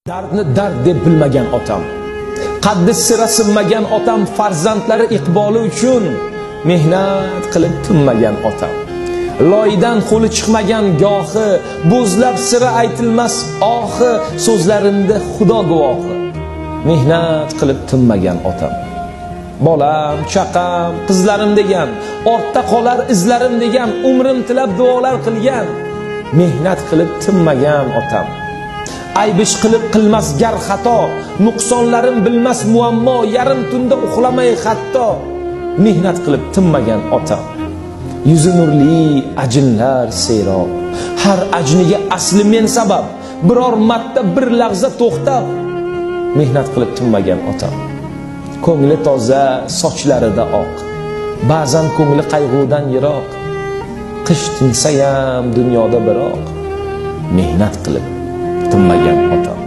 Dardni dard deb bilmagan otam, qaddi sira sinmagan otam, farzandlari iqboli uchun mehnat qilib tinmagan otam. Loydan qo'li chiqmagan gohi, bo'zlab sira aytilmas ohi, so'zlarimda Xudo guvohi. Mehnat qilib tinmagan otam. Bolam, chaqam, qizlarim degan, ortda qolar izlarim degan, umrim tilab duolar qilgan, mehnat qilib tinmagan otam. Ayb ish qilib qilmas gar xato, nuqsonlarim bilmas muammo, yarim tunda uxlamay hatto, mehnat qilib tinmagan otam. Yuzi nurli ajinlar serob, har ajniga asli men sabab, biror marta bir lahza to'xtab, mehnat qilib tinmagan otam. Ko'ngli toza, sochlarida oq, ba'zan ko'ngli qayg'udan yiroq, qish tinsayam dunyoda biroq, mehnat qilib tinmagan otam.